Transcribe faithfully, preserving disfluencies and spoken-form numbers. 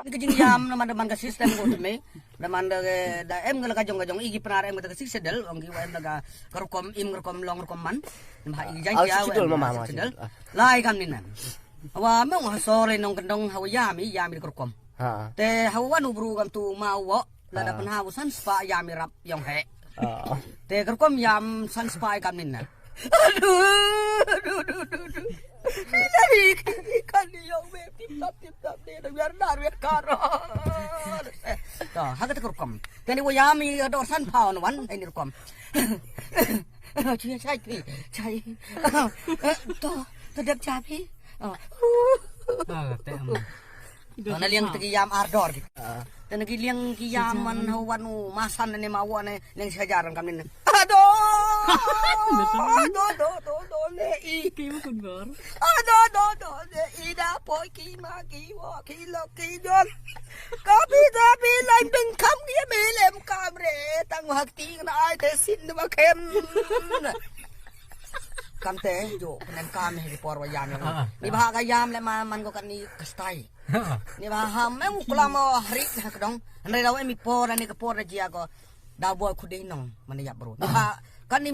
Ka jingyam na man da man ka system ko te me. Da man da da em nga la ka jong ka jong i ki pnar em ka ta ka six schedule ong ki wa em da ka rukom im rukom long rukom man. Ba i jai ya wa em ka six schedule. Lai kam ni nan. Wa me ong ha sore nong kendong ha wa yam i yam i ka rukom. Te ha wa nu bru kam tu ma wa la da pynha wa san spa yam i rap yong he. Te ka rukom yam san spa i kam ni nan. Aduh, aduh, aduh, aduh. Dari kan di yong me tip tap tip tap de da biar dar biar karo. To ha ka ta ka rukom. Te ni wa yam i dor san pound wan ni rukom. Chi chai ki chai. To to dep cha phi. To na liang te ki yam ar dor ki. Te na ki liang ki yam man ha wan u masan ne ma wa ne liang shajar kam ne. Ado. Ado do do do ne i. Ki mu kun gor. Ado do do ne i da poi ki ma ki wa ki lo ki jon. Kapi kapi lain beng kam ki me lem kam re tang hak ti na ai te sin ba kem. Kam te jo pen kam he por wa yam. Ni ba ka yam le ma man ko kan ni kastai. Ni ba ha me u kula mo hari ha kdong. Andre da we mi por ni ka por da jia ko. Da boy khudei nong man ya bro. Ni ba kan ni